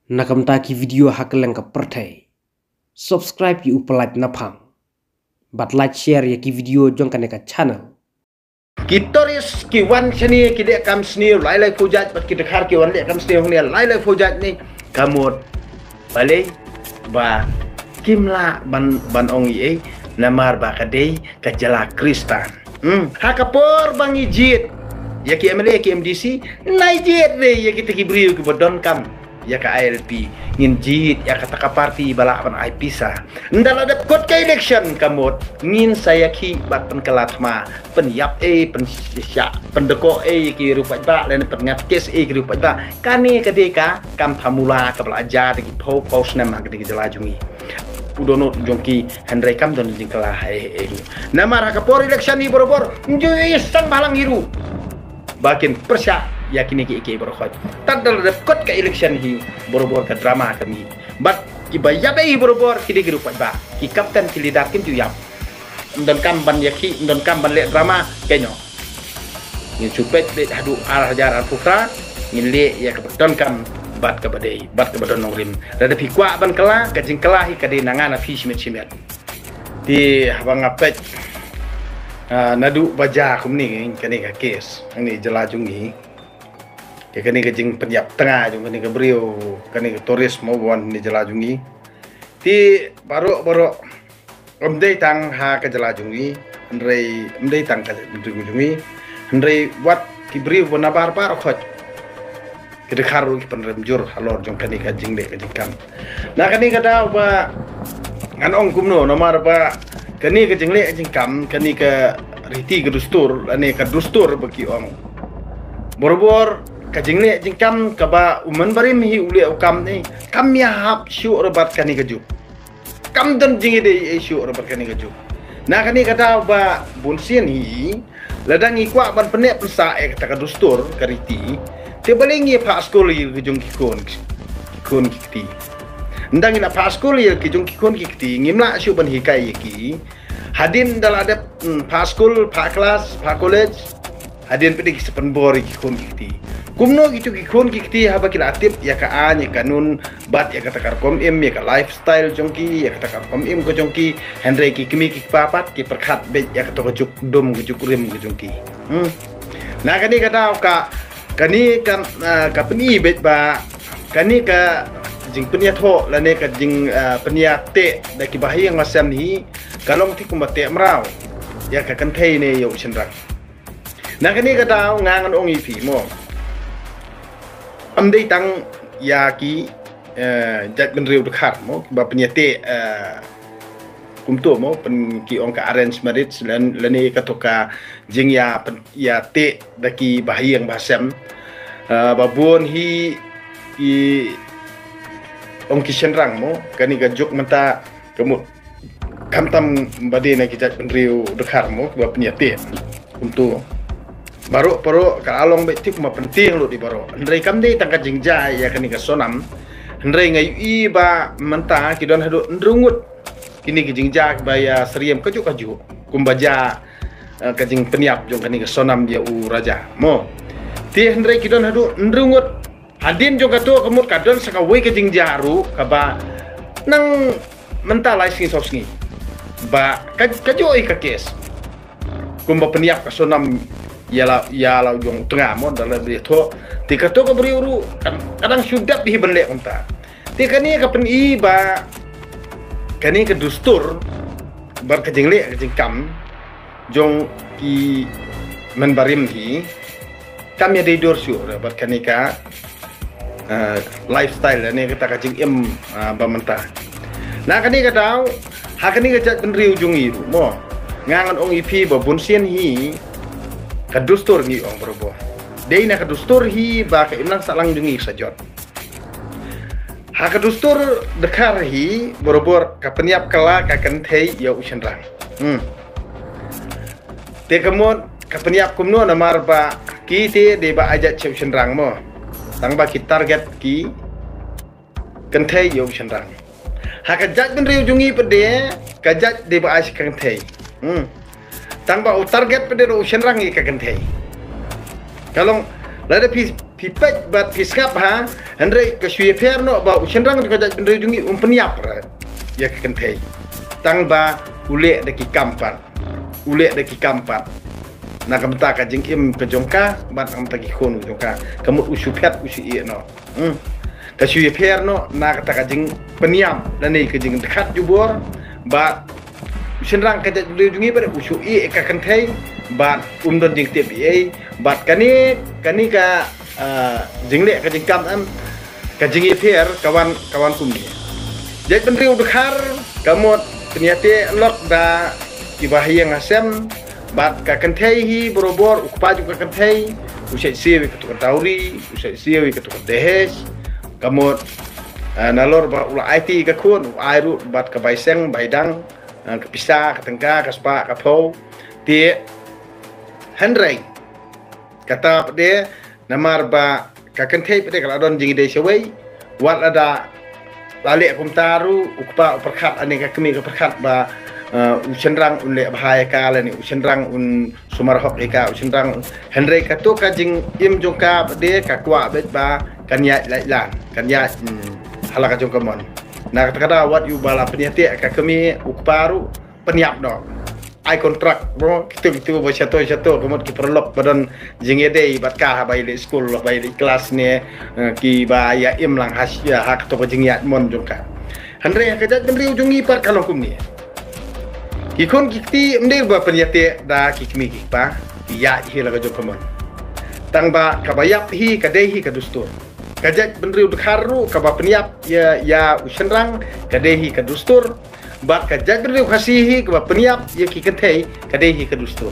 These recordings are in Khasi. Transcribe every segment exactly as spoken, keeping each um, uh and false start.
na ka bynta ki video ha kylleng ka pyrthei. Subscribe ïa u Pyllait Naphang bad like share ïa ki video jong kane ka channel. Ki tourist ki wan shane ki leh kam sniew lai lai phew jait bad ki dkhar ki wan leh kam sniew hangne lai lai phew jait ne ka mut. Balei ba kim lah ban, ban ong ei ei namar ba ka dei ka jylla Khristan. Hmm. Ha ka por ba ngi jied ïa ki M L A ki M D C, ngi jied de ïa kita ki briew kiba donkam ïa ka I L P, ngin jied ïa kata ka party ba lah ban ai pisa. Ynda la dep kut ka election ka mut ngin sa ïakhih bad pynkylla thma, pynïap ei, pynshah, pyndkoh ei ïa ki riewpaidbah lane pynngat kes ei ki riewpaidbah. Kane ka dei ka kam phamula kaba la jia da ki phew phew snem ha kane ka jylla jong ngi. U dohnud jong ki hynrei kam don jingkylla ei ei ruh. Namar ha ka por election hi barabor ym ju ïohi sangeh bhalang hi ruh ba kin pyrshah ïa kine kiei kiei baroh khoit. Tad da la dep kut ka election hi barabor ka drama ka mih. Bad kiba ïap ei barabor ki dei ki riewpaidbah, ki captain ki leader kim ju ïap. Ym donkam ban ïakhih, ym donkam ban leh drama, kynnoh. Ngin shu peit beit haduh ar hajar arphew phra, ngin leh ïa kaba donkam bad kaba dei bad kaba don nongrim. Lada phi kwah ban kylla, ka jingkylla hi ka dei na nga na phi shimet shimet. Te haba nga peit, ah, naduh ba jia kumne kane ka case hangne jylla jong ngi, ïa kane ka jingpynïap tnga jong kane ka briew, kane ka tourist mo wan hangne jylla jong ngi. Te baroh baroh, ym dei tang ha ka jylla jong ngi, hynrei ym dei tang ka jylla jong ngi, hynrei wat ki briew ba na bar bar khoit ki dkhar ruh ki pynrem jur halor jong kane ka jingleh ka jingkam. Na kane ka daw ba ngan ong kumno, namar ba kane ka jingleh ka jingkam, kane ka riti ka dustur lane ka dustur ba ki ong, barabor ka jingleh jingkam kaba u mynbarim hi u leh u kam ne, kam ïahap shuh ruh bad kane ka juk. Kam don jingïadei ei shuh ruh bad kane ka juk. Na kane ka daw ba bun sien hi, lada ngi kwah ban pynneh pynsah ïa kata ka dustur ka riti, te balei ngi phah skul ïa ki jong ki khun, ki khun ki kti? Ynda ngi la phah skul ïa ki jong ki khun ki kti, ngim lah shuh ban hikai ïa ki. Hadien da la dep, hmm, phah skul, phah klas, phah college, hadien pat de ki sa pynbor ïa ki khun ki kti. Kumno kito ki khun ki kti haba ki la tip ïa ka aiñ ïa ka kanun bad ïa kata ka rukom im, ïa ka lifestyle jong ki, ïa kata ka rukom im ka jong ki, hynrei ki kmie ki kpa pat ki pyrkhat beit ïa kato ka juk dum ka juk rim ka jong ki. Hmm. Na kane ka daw ka, kane ka, ah, ka pyni beit ba kane ka jingpynïathoh lane ka jing, ah, pynïateh da ki bahaïing bahasem hi ka long te kumba teh mraw ïa ka kynthei ne ïa u shynrang. Na kane ka daw nga ngan ong ïa phi mo, ym dei tang ïa ki, eh, jaitbynriew dkhar mo kiba pynïateh, eh, kumto mo, pyn, ki ong ka arranged marriage lan, lane kato ka jingïa pyn, ïateh da ki bahaïing bahasem. Eh, ba bun hi ki ong ki shynrang mo, kane ka juk mynta ka mut khamtam ba dei na ki jaitbynriew dkhar mo kiba pynïateh kumto. Baroh baroh ka la long beit te kumba pyntieng lut ïa baroh. Hynrei kam dei tang ka jingjia ïa kane ka Sonam, hynrei nga ïohi ba mynta ki don haduh hynriew ngut kine ki jingjia kiba ïa syriem kajuh kajuh kumba jia, eh, ka jingpynïap jong kane ka Sonam ïa u Raja mo. Te hynrei ki don haduh hynriew ngut. Hadien jong kato ka mut ka don sa kawei ka jingjia ruh kaba nang mynta lai sngi saw sngi ba ka, kajuh ïa ka case kumba pynïap ka Sonam ïa la, ïa la u jong u tnga mo, da la dei thoh. Te kato ka briew ruh kan, ka dang shu dep hi ban leh kumta. Te kane ka pyni ba kane ka dustur bad ka jingleh ka jingkam jong ki mynbarim hi kam ïadei dur shuh ruh bad kane ka, eh, lifestyle ne kata ka jingim, eh, ba mynta. Na kane ka daw ha kane ka jaitbynriew jong ngi ruh mo, nga ngan ong ïa phi ba bun sien hi ka dustur ngi ong barabor. Dei na ka dustur hi ba ka imlang sahlang jong ngi sa jot. Ha ka dustur dkhar hi barabor ka pynïap kylla ka kynthei ïa u shynrang. Hmm. Te ka mut ka pynïap kumno namar ba ki te dei ba ai jait sha u shynrang mo. Tang ba ki target ki kynthei ïa u shynrang. Ha ka jaitbynriew jong ngi pat de ka jait dei ba ai sha ka kynthei. Hmm. Tang ba u target pat de u shynrang ïa ka kynthei. Ka long lada phi Phi peit bad phi sngap ha, hynrei ka shu ïapher noh ba u shynrang jong ka jaitbynriew jong ngi um pynïap re ïa ka kynthei. Tang ba u leh da ki kam pat. U leh da ki kam pat. Na ka bynta ka jingim ka jong ka, bad na ka bynta ki khun ka jong ka. Ka mut u shu phet u shu ïeh noh. Hmm. Ka shu ïapher noh, na kata ka jingpynïap, lane ka jingdkhat jubor, bad u shynrang ka jaitbynriew jong ngi bad u shu ïeh ka kynthei, bad um don jingtip ei ei, bad kane, kane ka, ah, jingleh ka jingkam em, ka jingïapher, ka wan, ka wan kumne. Jaitbynriew dkhar, ka mut pynïateh lok da kiba ha ïing ha sem, bad ka kynthei hi barabor u kpa jong ka kynthei, u shait siew ïa kato ka dowry, u shait siew ïa kato ka dahej, ka mut, ah, nalor ba u la aiti ïa ka khun, u ai ruh bad ka bai seng, bai dang, ah, ka pisa, ka tyngka, ka spah, ka phew, te hynrei. Kata pat de, namar ba ka kynthei pat de ka la don jingïadei shawei, wat lada la leh kumta ruh, u kpa u pyrkhat, lane ka kmie ka pyrkhat ba, eh, u shynrang un leh bha ïa ka, lane u shynrang un sumar hok ïa ka, u shynrang, hynrei kato ka jingim jong ka pat de, ka kwah beit ba kan ïaid laitlan, kan ïaid, hmm, ha la ka jong ka mon. Na kata ka daw wat ïoh ba la pynïateh ka kmie, u kpa ruh, pynïap noh. Ai kontrak, bro, kito, kito ba shato shato, ka mut ki paralok ba don jingïadei bad ka, ba ïaleh skul, ba ïaleh klas ne, eh, kiba ïa im lang ha shi-, ha kato ka jingïaid mon jong ka. Hynrei ha ka jaitbynriew jong ngi pat ka long kumne. Ki khun ki kti ym dei ba pynïateh da ki kmie ki kpa, ki ïaid hi la ka jong ka mon. Tang ba kaba ïap hi ka dei hi ka dustur. Ka jaitbynriew dkhar ruh kaba pynïap ïa, ïa u shynrang ka dei hi ka dustur. Bad ka jaitbynriew Khasi hi kaba pynïap ïa ki kynthei ka dei hi ka dustur.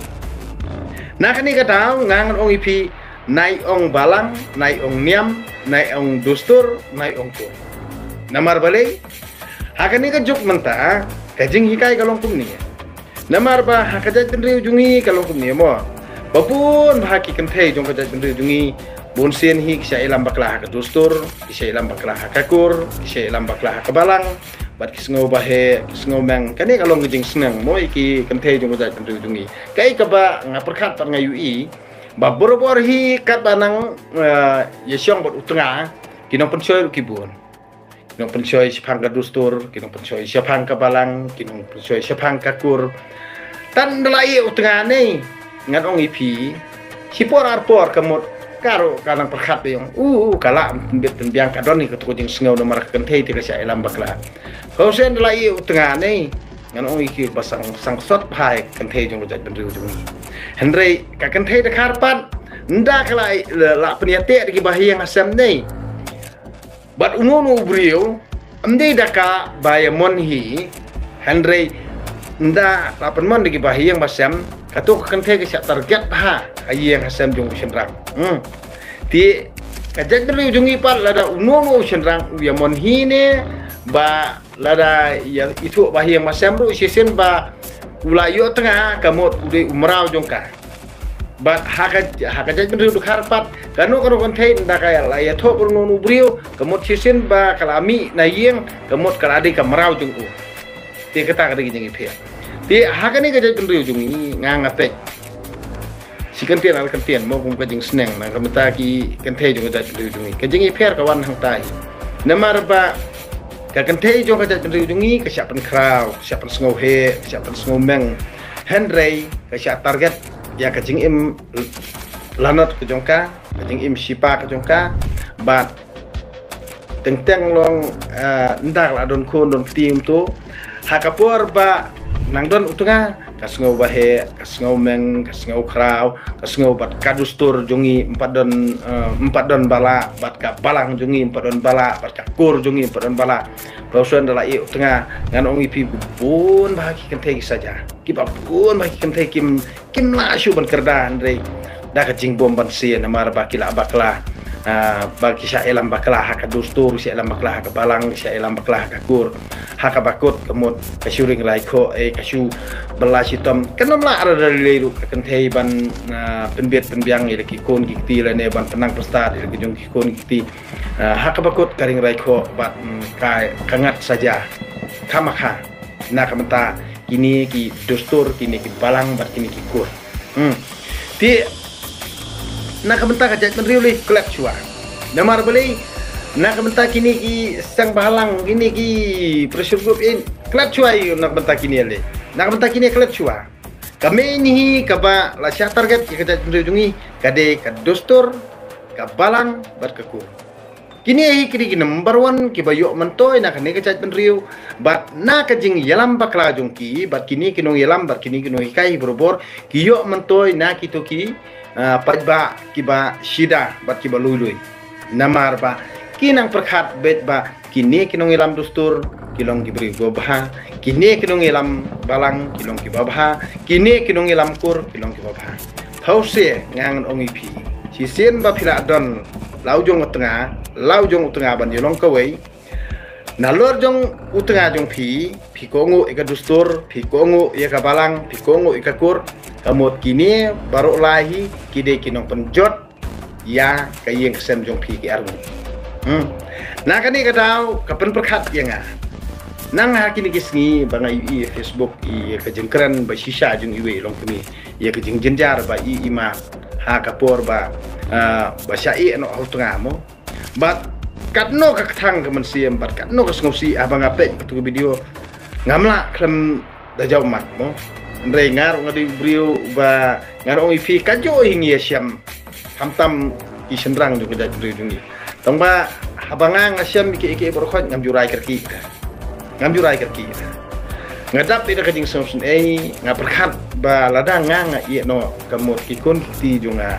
Na kane ka daw nga ngan ong ïa phi, nai ong balang, nai ong niam, nai ong dustur, nai ong kur. Namar balei? Ha kane ka juk mynta, ka jinghikai ka long kumne. Namar ba ha ka jaitbynriew jong ngi ka long kumne mo. Ba bun ba ha ki kynthei jong ka jaitbynriew jong ngi, bun sien hi ki shah ïalam bakla ha ka dustur, ki shah ïalam bakla ha ka kur, ki shah ïalam bakla ha ka balang. Bad ki sngew ba heh, ki sngew meng, kane ka long ka jingsneng mo ïa ki kynthei jong ka jaitbynriew jong ngi. Kaei kaba nga pyrkhat bad nga ïohi, ba barabor hi katba nang, eh, ïashong bad u tnga, ki nongpynshoi ruh ki bun. Ki nongpynshoi shaphang ka dustur, ki nongpynshoi shaphang ka balang, ki nongpynshoi shaphang ka kur. Tang da la ïeh u tnga ne, ngan ong ïa phi, shi por ar por ka mut, ka ruh ka nang pyrkhat ba ïong, u, u, ka lah pynbit pynbiang, ka don hi kato ka jingsngew namar ka kynthei te ka shah ïalam bakla. Ka u sien da la ïeh u tnga ne, ngan ong ïa phi ba sang, sang sot bha ïa ka kynthei jong ka jaitbynriew jong ngi. Hynrei ka kynthei dkhar pat, ynda ka la, la, la pynïateh da kiba ha ïing ha sem ne. Bad uno uno u briew, ym dei da kaba ïamon hi, hynrei ynda la pynmon da kiba ha ïing ba sem, kato ka kynthei ka shah target bha ha ïing ha sem jong u shynrang. Hmm. Te ka jaitbynriew jong ngi pat lada uno uno u shynrang u ïamon hi ne, ba lada ïa ithuh ba ha ïing ba sem ruh shisien ba u la ïoh tnga ka mut u dei u mraw jong ka. Bad ha ka, ha ka jaitbynriew dkhar pat, kano kano ka kynthei ynda ka la ïathuh bad uno uno u briew, ka mut shisien ba ka la mih na ïing, ka mut ka la dei ka mraw jong u. Te kata ka dei ka jingïapher. Te ha kane ka jaitbynriew jong ngi nga nga peit. Shi kyntien ar kyntien mo kum ka jingsneng na ka bynta ki kynthei jong ka jaitbynriew jong ngi. Ka jingïapher ka wan hangtai. Namar ba ka kynthei jong ka jaitbynriew jong ngi ka shah pynkhraw, ka shah pynsngew heh, ka shah pynsngew meng. Hynrei ka shah target ïa ka jingim lanot ka jong ka, ka jingim shipa ka jong ka, bad teng teng long, eh, ynda ka la don khun don kti kumto. Ha ka por ba nang don u tnga, ka sngew ba heh, ka sngew meng, ka sngew khraw, ka sngew bad ka dustur jong ngi ym pat don, eh, ym pat don ba lah, bad ka balang jong ngi ym pat don ba lah, bad ka kur jong ngi ym pat don ba lah. Ba u sien da la ïeh u tnga, ngan ong ïa phi bun bha ki kynthei ki sa jia. Kiba bun bha ki kynthei kim, kim lah shuh ban kyrda hynrei da ka jingbym ban sien namar ba ki la bakla. Ah, ba ki shah ïalam bakla ha ka dustur, shah ïalam bakla ha ka balang, shah ïalam bakla ha ka kur. Ha kaba kut ka mut ka shu ring rai khoh, eh, ka shu bylla shitom. Kan ym lah re da lei ruh ka kynthei ban, ah, pynbit pynbiang ïa la ki khun ki kti lane ban pynnang pynstad ïa la ki jong ki khun ki kti. Ah, ha kaba kut ka ring rai khoh bad, mm, ka, ka ngat sa jia. Khamkha. Na ka bynta kine ki dustur, kine ki balang bad kine ki kur. Hmm. Te Na ka bynta ka jaitbynriew lei klet shuwa. Namar balei, na ka bynta kine ki seng bhalang, kine ki pressure group in, klet shuwa ïa na ka bynta kine lei. Na ka bynta kine klet shuwa. Ka main hi kaba la shah target ïa ka jaitbynriew jong ngi, ka dei ka dustur, ka balang bad ka kur. Kine hi ki dei ki number one kiba ïoh myntoi na kane ka jaitbynriew bad na ka jingïalam bakla jong ki bad kine ki nongïalam bad kine ki nonghikai hi barabor ki ïoh myntoi na kito ki, ah, paidbah kiba shida bad kiba lui lui. Namar ba ki nang pyrkhat beit ba kine ki nongïalam dustur ki long ki briew kiba bha, kine ki nongïalam balang ki long kiba bha, kine ki nongïalam kur ki long kiba bha. Thaw se ngan ong ïa phi, shisien ba phi la don la u jong u tnga, la u jong u tnga ban ïalong kawei. Nalor jong u tnga jong phi, phi kohnguh ïa ka dustur, phi kohnguh ïa ka balang, phi kohnguh ïa ka kur. Ka mut kine baroh lai hi ki dei ki nongpynjot ïa ka ïing ka sem jong phi ki arngut. Hmm. Na kane ka daw ka pynpyrkhat ïa nga. Nang ha kine ki sngi ba nga ïohi ïa Facebook, ïa ka jingkren ba shisha jong iwei i longkmie, ïa ka jingjynjar ba i i ma ha ka por ba, ah, ba shah ïeh noh ha u tnga mo. Bad katno ka kthang ka mynsiem bad katno ka sngewsih haba nga peit katu ka video, ngam lah khlem da jaw mat mo. Hynrei nga ruh nga dei u briew ba nga ruh ong ïa phi, kajuh hi ngi ïashem khamtam ki shynrang jong ka jaitbynriew jong ngi. Tang ba haba nga nga shem ïa kiei kiei baroh khoit ngam ju rai kyrkieh. Ngam ju rai kyrkieh. Nga dap ïa ka jingsngewsynei, nga pyrkhat ba lada nga nga ïeh noh, ka mut ki khun ki kti jong nga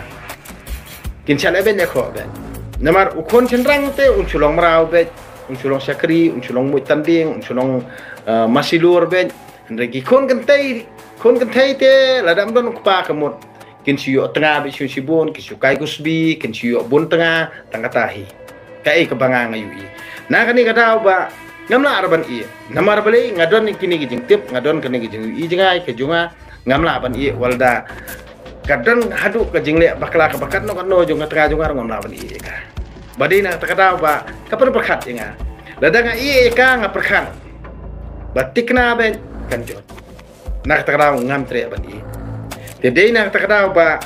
kin shah leh beit, ïa khoh beit. Namar u khun shynrang te un shu long mraw beit, un shu long shakri, un shu long muid tanding, un shu long, eh, masilur beit. Hynrei ki khun kynthei, khun kynthei te lada ym don u kpa, ka mut kin shu ïoh tnga beit shibun shibun, kin shu kai kusbi, kin shu ïoh bun tnga, tang kata hi. Kaei kaba nga nga ïohi. Na kane ka daw ba ngam lah ruh ban ïeh. Namar balei, nga don kine ki jingtip, nga don kine ki jingïohi jong nga, ka jong nga, ngam lah ban ïeh, wat la ka don haduh ka jingleh bakla kaba katno katno jong ka tnga jong nga ruh ngam lah ban ïeh ïa ka. Ba dei na kata ka daw ba ka pynpyrkhat ïa nga. Lada nga ïeh ïa ka, nga pyrkhat ba thikna beit kan jot. Na kata ka daw ngam treh ban ïeh. Te dei na kata ka daw ba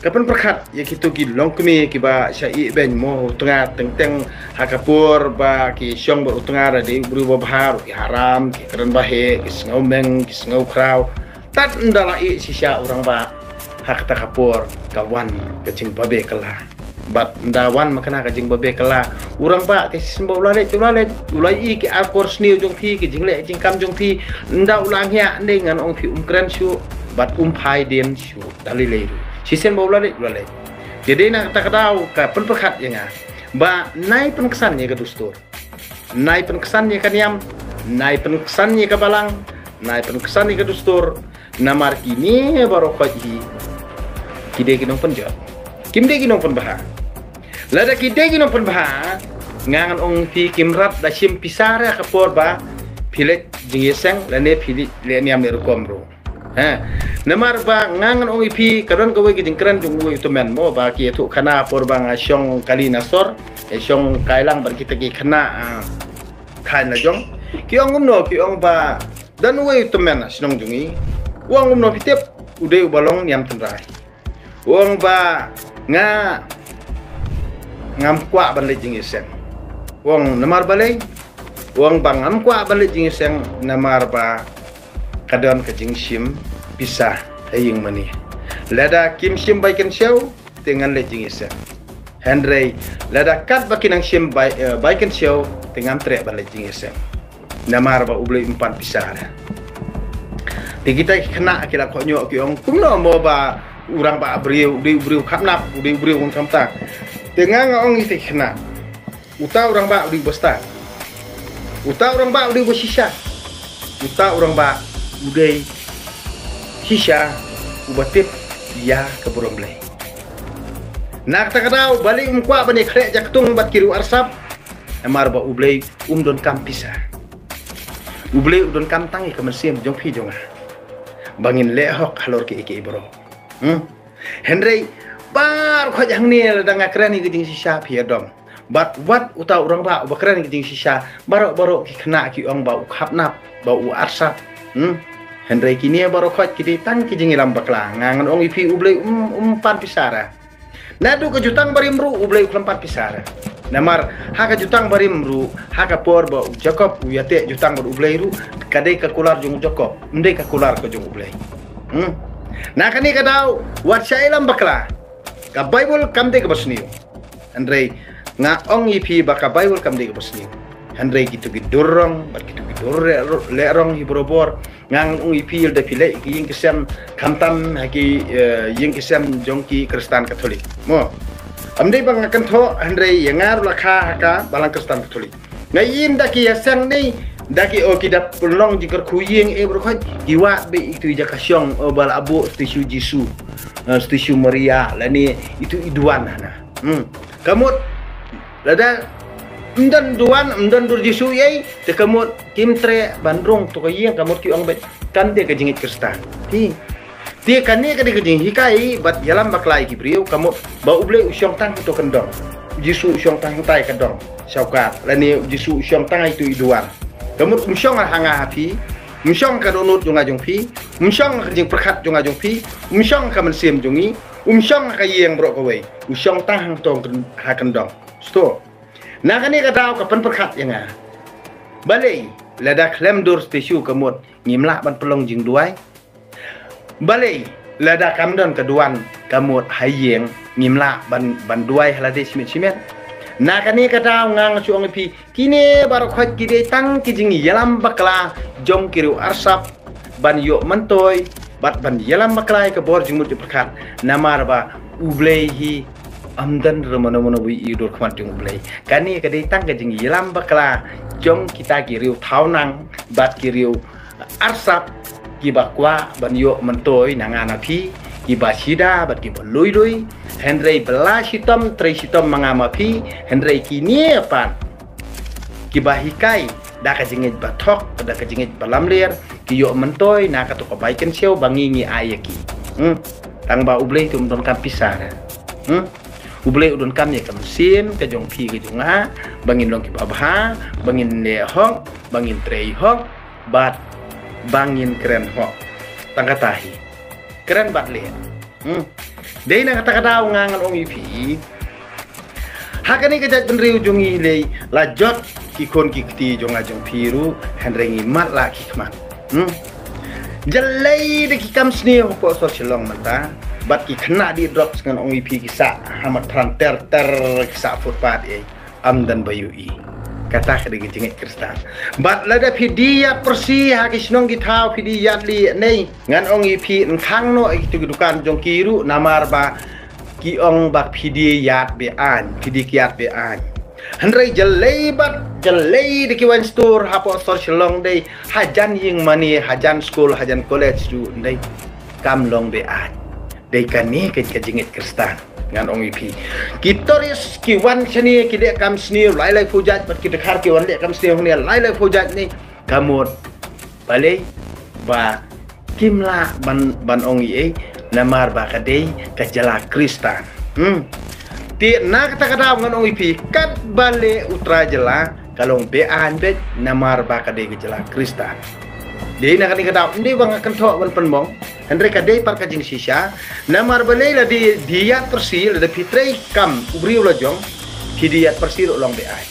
ka pynpyrkhat ïa kito ki longkmie kiba shah ïeh beit mo ha u tnga, teng teng ha ka por ba ki shong bad u tnga, lada dei u briew ba bha ruh ki haram, ki kren ba heh, ki sngew meng, ki sngew khraw. Tad ynda la ïeh shisha u rangbah ha kata ka por, ka wan ka jingbabe kylla. Bad ynda wan ma kane ka jingbabe kylla, u rangbah te shisien ba u la leit, u la leit, u la ïohi ki akor sniew jong phi, ki jingleh jingkam jong phi, ynda u la ngiah ne, ngan ong phi, um kren shuh bad um phai dien shuh da lei lei ruh. Shisien ba u la leit, u la leit. Te dei na kata ka daw ka pynpyrkhat ïa nga ba nai pynksan ïa ka dustur, nai pynksan ïa ka niam, nai pynksan ïa ka balang, nai pynksan ïa ka dustur. Namar kine baroh khoit hi ki dei ki nongpynjot, kim dei ki nongpynbha. Lada ki dei ki nongpynbha, nga ngan ong phi, kim rat da shim pisa re ha ka por ba phi leit jingïaseng lane phi leit leh niam leh rukom ruh. Ha. Namar ba nga ngan ong ïa phi, ka don kawei ka jingkren jong uwei u tymmen mo, ba ki ïathuh khana ha por ba nga shong kali na sor, ïa shong kai lang bad kita ki khynnah, ah, thaiñ la jong. Ki ong kumno, ki ong ba don uwei u tymmen ha shnong jong ngi. U ong kumno phi tip, u dei uba long niam tynrai. U ong ba nga ngam kwah ban leit jingïaseng. U ong namar balei? U ong ba ngam kwah ban leit jingïaseng namar ba ka don ka jingshim pisa ha ïing mane. Lada kim shim bai kynshew te ngan leit jingïaseng. Hynrei lada katba ki nang shim bai, eh, bai kynshew te ngam treh ban leit jingïaseng. Namar ba U Blei um pan pisa re. Te kita ki khynnah ki la kohnguh, ki ong kumno mo ba u rangbah briew, u dei u briew khapnap, u dei u briew wan khamtam. Te nga nga ong ïa kita ki khynnah, uta u rangbah u dei uba stad. Uta u rangbah u dei uba shisha. Uta u rangbah u dei shisha uba tip ïa ka burom Blei. Na kata ka daw balei um kwah ban ïakhreh jaktung bad ki riew arsap? Namar ba U Blei um donkam pisa. U Blei u donkam tang ïa ka mynsiem jong phi jong nga ba ngin leh hok halor kiei kiei baroh. Hmm? Hynrei baroh khoit hangne lada nga kren ïa ka jingshisha phi ïa dom. Bad wat uta u rangbah uba kren ïa ka jingshisha, baroh baroh ki khynnah ki ong ba u khapnap, ba u arsap. Hmm? Hynrei kine baroh khoit ki dei tang ki jingïalam bakla. Nga ngan ong ïa phi, U Blei um, um pan pisa re. Naduh ka jutang barim ruh U Blei u khlem pat pisa re. Namar ha ka jutang barim ruh, ha ka por ba u Jakob u ïateh jutang bad U Blei ruh, ka dei ka kular jong u Jakob, ym dei ka kular ka jong U Blei. Hmm. Na kane ka daw, wat shah ïalam bakla. Ka Baibl kam dei kaba sniew. Hynrei nga ong ïa phi ba ka Baibl kam dei kaba sniew. Hynrei kito ki dur rong bad kito ki dur leh rong hi barabor. Nga ong ïa phi, lada phi leit ki ïing ki sem, khamtam ha ki, eh, ïing ki sem jong ki Khristan Katholik. Mo. Ym dei ba nga kynthoh, hynrei ïa nga ruh la kha ha ka balang Khristan Katholik. Nga im da ki ïaseng ne da ki, oh, ki da pynlong jingkyrkhu ïing, eh, baroh khoit ki wad beit ïa itu i jaka shong, oh, ba la buh statue Jisu, eh, statue Maria, lane itu i duwan hana. Hmm. Ka mut lada ym don duwan, ym don dur Jisu ei, te ka mut kim treh ban rung to ka ïing, ka mut ki ong beit kam dei ka jingngeit Khristan. Te kane ka dei ka jinghikai bad ïalam bakla ïa ki briew, ka mut ba U Blei u shong tang ha to kyndong, Jisu u shong tang hangtai ka dong shawkat, lane Jisu u shong tang ha itu i duwan. Ka mut um shong ha nga ha phi, um shong ha ka dohnud jong nga jong phi, um shong ha ka jingpyrkhat jong nga jong phi, um shong ha ka mynsiem jong ngi, um shong ha ka ïing baroh kawei, u shong tang hangto ha kyndong. Sngewthuh. Na kane ka daw ka pynpyrkhat ïa nga. Balei lada khlem dur statue, ka mut ngim lah ban pynlong jingduwai? Balei lada kam don ka duwan, ka mut ha ïing ngim lah ban, ban duwai ha lade shimet shimet? Na kane ka daw nga nga shu ong ïa phi, kine baroh khoit ki dei tang ki jingïalam bakla jong ki riew arsap ban ïoh myntoi bad ban ïalam bakla ïa ka bor jingmut jingpyrkhat. Namar ba U Blei hi ym don re mano mano ba ïohi dur khmat jong U Blei. Kane ka dei tang ka jingïalam bakla jong kita ki riew thaw nang bad ki riew arsap, kiba kwah ban ïoh myntoi na nga na phi, kiba shida bad kiba lui lui. Hynrei ba la shitom trei shitom ma nga ma phi, hynrei kine pat kiba hikai da ka jingngeit ba thok, da ka jingngeit ba lamler, ki ïoh myntoi na kato ka bai kynshew ba ngi ngi ai ïa ki. Hmm. Tang ba U Blei te um donkam pisa re. Hmm. U Blei u donkam ïa ka mynsiem ka jong phi ka jong nga, ba ngin long kiba bha, ba ngin leh hok, ba ngin trei hok, bad ba ngin kren hok. Tang kata hi. Kren bad leh. Hmm. Dei na kata ka daw nga ngan ong ïa phi, ha kane ka jaitbynriew jong ngi lei la jot ki khun ki kti jong nga jong phi ruh, hynrei ngi matlah ki khmat. Hmm. Jyllei de ki kam sniew hapoh sor Shillong mynta, bad ki khynnah dih drugs ngan ong ïa phi ki sah ha mat tran ter ter, ki sah footpath ei. Ym don ba ïohi. Kata ka dei ka jingngeit Khristan. Bad lada phi die ïaid pyrsi ha ki shnong ki thaw, phi die ïaid lieh nei, ngan ong ïa phi, yn khang noh ïa kitu ki dukan jong ki ruh, namar ba ki ong ba phi die ïaid be-aiñ, phi die ïaid be-aiñ. Hynrei jyllei bad jyllei de ki wine store hapoh sor Shillong dei, hajan ïing mane, hajan skul, hajan college ruh dei, kam long be-aiñ. Dei kane ka, ka jingngeit Khristan. Ngan ong ïa phi, ki tourist ki wan shane ki leh kam sniew lai lai phew jait, bad ki dkhar ki wan leh kam sniew hangne lai lai phew jait ne. Ka mut balei ba kim lah ban, ban ong ei ei, namar ba ka dei ka jylla Khristan. Hmm. Te na kata ka daw ngan ong ïa phi, katba leh u trai jylla ka long be-aiñ beit, namar ba ka dei ka jylla Khristan. Dei na kane ka daw, ym dei ba nga kynthoh ban pynmong, hynrei ka dei pat ka jingshisha. Namar balei? Lada die ïaid pyrsi, lada phi trei kam u briew la jong, phi die ïaid pyrsi ruh long be-aiñ.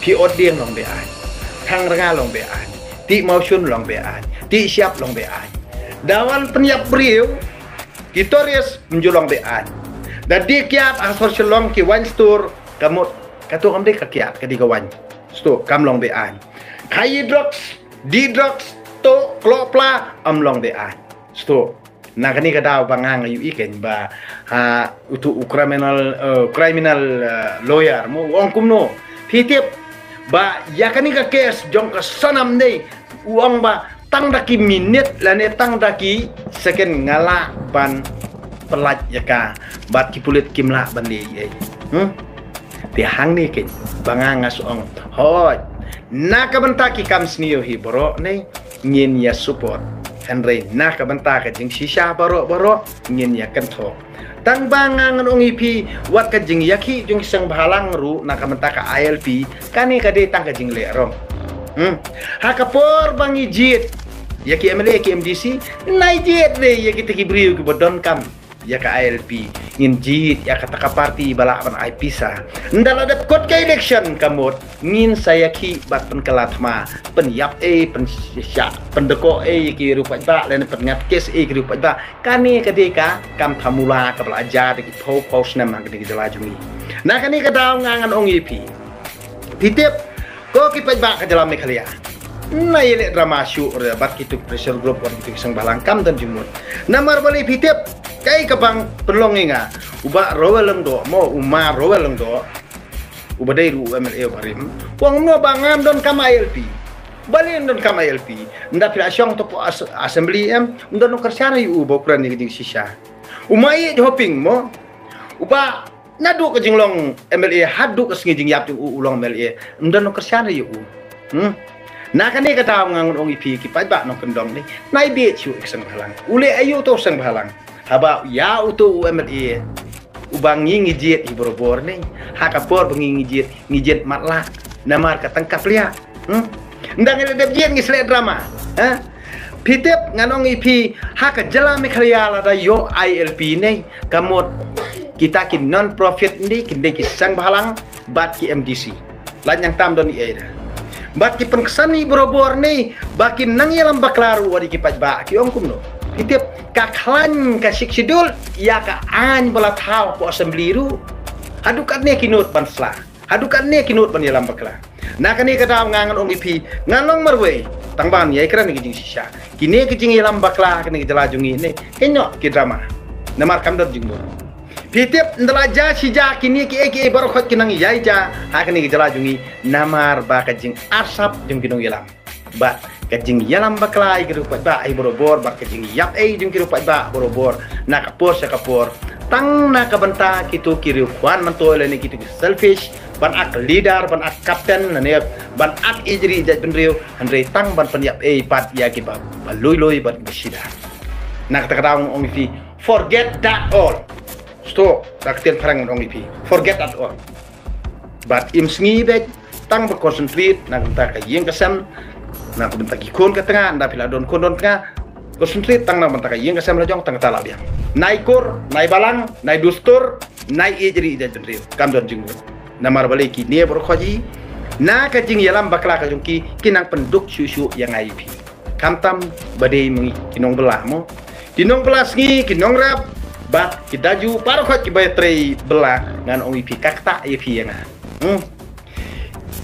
Phi ot dieng long be-aiñ. Thang rnga long be-aiñ. Tih mawshun long be-aiñ. Tih shyiap long be-aiñ. Da wan pynïap briew, ki tourist, ym ju long be-aiñ. Da die kiad ha sor Shillong ki wine store, ka mut kato kam dei ka kiad, ka dei ka wine store, kam long be-aiñ. Khaïi drugs, die drugs, tuh, kloh pla, ym long be-aiñ. Sngewthuh. Na kane ka daw ba nga nga ïohi kein ba, ha, utu u criminal, eh, criminal, eh, lawyer mo, u ong kumno. Phi tip ba ïa kane ka case jong ka Sonam ne, u ong ba tang da ki minit lane tang da ki second nga lah ban pyllait ïa ka, bad ki pulit kim lah ban leh ei ei. Hmm? Te hangne kein ba nga nga shu ong, hooid, na ka bynta ki kam sniew hi baroh ne ngin ïa support. Hynrei na ka bynta ka jingshisha baroh baroh ngin ïa kynthoh. Tang ba nga ngan ong ïa phi, wat ka jingïakhih jong ki seng bhalang ruh na ka bynta ka I L P, kane ka dei tang ka jingleh rong. Hmm. Ha ka por ba ngi jied ïa ki M L A, ki M D C, nai jied de ïa kita ki briew kiba donkam ïa ka I L P, ngin jied ïa kata ka party ba lah ban ai pisa. Ynda la dep kot ka election ka mut ngin sa ïakhih bad pynkylla thma, pynïap ei, pynshah, pynduh ei ïa ki riew paidbah lane pynngat kes ei ki riew paidbah. Kane ka dei ka kam thamula kaba la jia da ki phew phew snem ha kane ka jylla jong ngi. Na kane ka daw nga ngan ong ïa phi, phi tip, ko ki paidbah ka jylla Meghalaya, na ïaleh drama shuh re bad kitu ki pressure group, bad kitu ki seng bhalang, kam don jingmut. Namar balei phi tip, kaei kaba pynlong ïa nga, u Bah Rowell Lyngdoh mo, u Ma Rowell Lyngdoh, uba dei ruh u MLA uba rim, u ong kumno ba ngam donkam ILP. Balei ngam donkam ILP? Ynda phi la shong hapoh as-, assembly em, ym don u kyrshan ïa u ba u kren ïa ka jingshisha. U Ma Ïeit Hoping mo, uba naduh ka jinglong MLA haduh ka sngi jingïap jong u u long MLA, ym don u kyrshan ïa u. Hmm? Na kane ka daw nga ngan ong ïa phi ki paidbah nongkyndong ne, nai bieit shuh ïa ka seng bhalang. U leh aïu uto u seng bhalang? Haba ïa uto u MLA uba ngi ngi jied hi barabor ne, ha ka por ba ngi ngi jied, ngi jied matlah namar ka tang ka pliah. Hmm? Ynda ngi la dep jied ngi sa leh drama. Ha? Phi tip, ngan ong ïa phi, ha ka jylla Meghalaya lada ïoh ILP ne, ka mut kita ki non profit ne, ki dei ki seng bhalang bad ki MDC. Lait nang tam don ei ei re. Bad ki pynksan hi barabor ne, ba ki nang ïalam bakla ruh wat ïa ki paidbah, ki ong kumno? Phi tip, ka khlaiñ ka Sixth Schedule ïa ka aiñ ba la thaw hapoh assembly ruh. Haduh katne ki nud ban sla. Haduh katne ki nud ban ïalam bakla. Na kane ka daw nga ngan ong ïa phi, ngan long marwei tang ban ïai kren ïa ka jingshisha. Kine ki jingïalam bakla kane ka jylla jong ngi ne, kynnoh ki drama. Namar kam don jingmut. Phi tip, ynda la jia shi jia kine kiei kiei baroh khoit ki nang ïai jia ha kane ka jylla jong ngi, namar ba ka jingarsap jong ki nongïalam. Bad ka jingïalam bakla ïa ki riew paidbah hi barabor, bad ka jingïap ei jong ki riew paidbah barabor, na ka por sha ka por. Tang na ka bynta kito ki riew khwan myntoi lane kito ki selfish, ban ak leader, ban ak captain lane ban ak ïeit ri ïeit jaitbynriew, hynrei tang ban pynïap ei pat ïa kiba, ba lui lui bad ba shida. Na kata ka daw ngan ong ïa phi, forget that all. Stop, da ka ktien phareng ngan ong ïa phi, forget that all. Bad im sngi beit, tang ba concentrate na ka bynta ka ïing ka sem, na ka bynta ki khun ka tnga, ynda phi la don khun don tnga, concentrate tang na ka bynta ka ïing ka sem la jong, tang kata la biang. Nai kur, nai balang, nai dustur, nai ïeit ri ïeit jaitbynriew, kam don jingmut. Namar balei kine baroh khoit hi, na ka jingïalam bakla ka jong ki, ki nang pynduk shuh shuh ïa nga ïa phi. Khamtam ba dei ma ngi ki nongbylla mo, ki nongbylla sngi, ki nongrep, bad ki daju baroh khoit kiba trei bylla, ngan ong ïa phi, ka ktah ïa phi ïa nga. Hmm.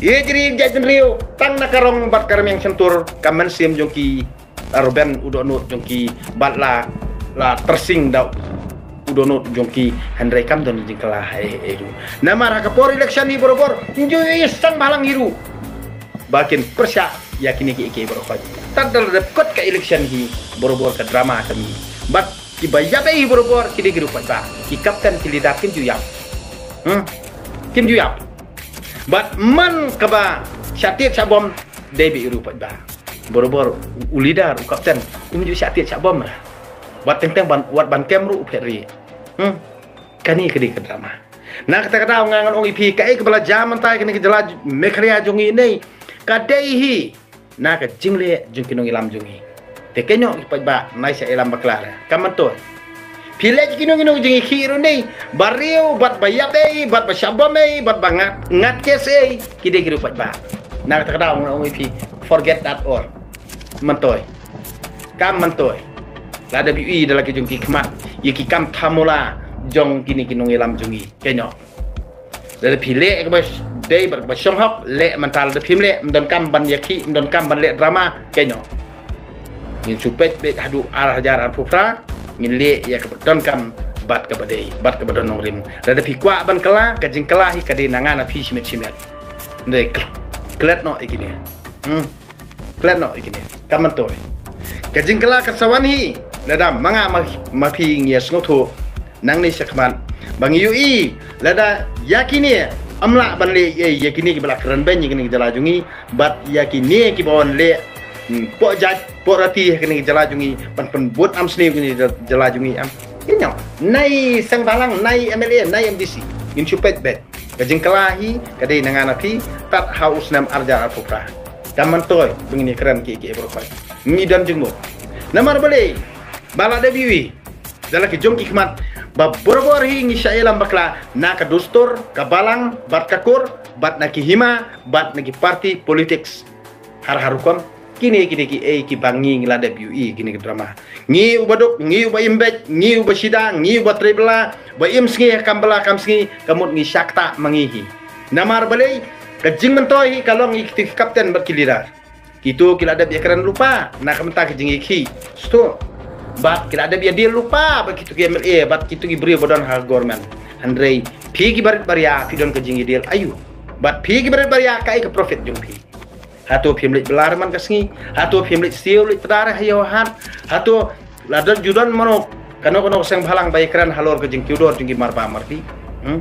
Ïeit ri ïeit jaitbynriew, tang na ka rong bad ka rmiang shyntur, ka mynsiem jong ki la ruben u dohnud jong ki, bad la, la tyrsing da u dohnud jong ki, hynrei kam don jingkylla ei ei ruh. Namar ha ka por election hi barabor, ym ju ïohi seng bhalang hi ruh ba kin pyrshah ïa kine kiei kiei baroh khoit. Tad da la dep kot ka election hi barabor ka drama ka mih. Bad kiba ïap ei hi barabor ki dei ki riew paidbah. Ki captain ki leader kim ju ïap. Hmm? Kim ju ïap. Bad man kaba shah tied shah bom dei beit u riew paidbah. Barabor u leader, u captain, um ju shah tied shah bom re. Wat teng teng ban, wat ban kem ruh u phet ri. Hmm? Kane ka dei ka drama. Na kata ka daw nga ngan ong ïa phi, kaei kaba la jia mynta ha kane ka jylla Meghalaya jong ngi ne, ka dei hi na ka jingleh jong ki nongïalam jong ngi. Te kynnoh ki paidbah, nai sa ïalam bakla re. Kam myntoi. Phi leh ki nong ki nong jingïakhih ruh ne, ba riew bad ba ïap ei, bad ba shah bom ei, bad ba ngat, ngat kes ei, ki dei ki riew paidbah. Na kata ka daw ngan ong ïa phi, forget that all. Myntoi. Kam myntoi. Lada phi ïohi da la ki jong ki khmat ïa ki kam thamula jong kine ki nongïalam jong ngi, kynnoh. Lada phi leh kaba dei bad kaba shong hok, leh mynta. Lada phim leh, ym donkam ban ïakhih, ym donkam ban leh drama, kynnoh. Ngin shu peit beit haduh ar hajar arphew phra, ngin leh ïa kaba donkam bad kaba dei bad kaba don nongrim. Lada phi kwah ban kylla, ka jingkylla hi ka dei na nga na phi shimet shimet. Dei klet noh ïa kine. Hmm. Klet noh ïa kine. Kam myntoi. Ka jingkylla kan sa wan hi lada ma nga ma, ma phi ngi ïa sngewthuh nangne shakhmat ba ngi ïohi lada ïa kine ym lah ban leh ei ei, ïa kine kiba la kren beiñ ïa kane ka jylla jong ngi, bad ïa kine kiba wan leh, hmm, poh jait poh rati ha kane ka jylla jong ngi, ban pynbud am sniew kane ka jylla jong ngi, em. Kynnoh, nai seng bhalang, nai MLA, nai MDC, ngin shu peit beit. Ka jingkylla hi ka dei na nga na phi, tad ha u snem ar hajar arphew phra. Kam myntoi ba ngin ïa kren kiei kiei baroh khoit. Ngi don jingmut. Namar balei? Ba la dep ïohi da la ki jong ki khmat Ba borabor hi ngi shah ïalam bakla na ka dustur, ka balang, bad ka kur, bad na ki hima, bad na ki party politics. Har har rukom, kine kine ki ei ki ba ngi ngi la dep ïohi kine ki drama. Ngi uba duk, ngi uba im beit, ngi uba shida, ngi uba trei bylla, ba im sngi ha kam bylla kam sngi, ka mut ngi shah ktah ma ngi hi. Namar balei, ka jingmyntoi hi ka long ïa kito ki captain bad ki leader. Kito ki la dep ïakren lypa na ka bynta ka jingïakhih. Sdang. Bad ki la dep ïadeal lypa bad kito ki M L A bad kito ki briew ba don ha government. Hynrei phi ki barit baria phi don ka jingïadeal aïu? Bad phi ki barit baria kaei ka profit jong phi? Hato phim leit bylla man ka sngi? Hato phim leit siew leit tdar ha ïew hat? Hato la don ju don mano kano kano ka seng bhalang ba ïakren halor ka jingkiew dor jong ki marbam mardi? Hmm?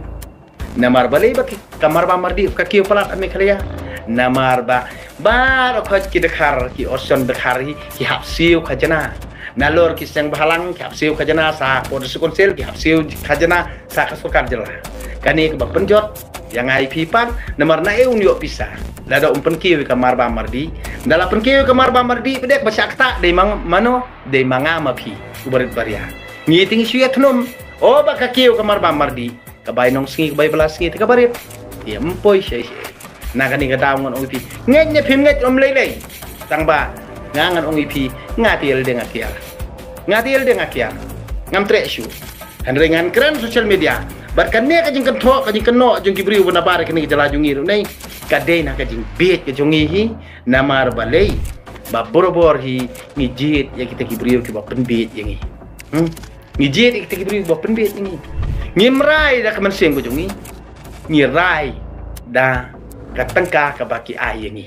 Namar balei ba ki, ka marbam mardi ka kiew palat ha Meghalaya? Namar ba baroh khoit ki dkhar, ki option dkhar hi ki hap siew khajna. Nalor ki seng bhalang ki hap siew khajna, sa Port District Council ki hap siew khajna, sa ka sorkar jylla. Kane kaba pynjot ïa nga ïa phi pat, namar naei un ïoh pisa lada um pynkiew ïa ka marbam mardi? Nda la pynkiew ïa ka marbam mardi pdeng ba shah ktah dei ma mano? Dei ma nga ma phi, u barit baria. Ngi te ngi shu ïathnum, o ba ka kiew ka marbam mardi, ka bai nong sngi, ka bai bylla sngi, te ka barit. Te ym poi shai shai. Na kane ka daw ngan ong ïa phi, ngeit ne phim ngeit ym lei lei. Tang ba nga ngan ong ïa phi, nga te ïa lade nga kiar. Nga te ïa lade nga kiar. Ngam treh shuh. Hynrei ngan kren social media. Bad kane ka jingkynthoh, ka jingkynnoh jong ki briew ba na bar kane ka jylla jong ngi ruh nei, ka dei na ka jingbieit ka jong ngi hi. Namar balei? Ba borabor hi ngi jied ïa kita ki briew kiba pynbieit ïa ngi. Hmm? Ngi jied ïa kita ki briew ba pynbieit ïa ngi. Ngim rai da ka mynsiem ka jong ngi. Ngi rai da ka tyngka kaba ki ai ïa ngi.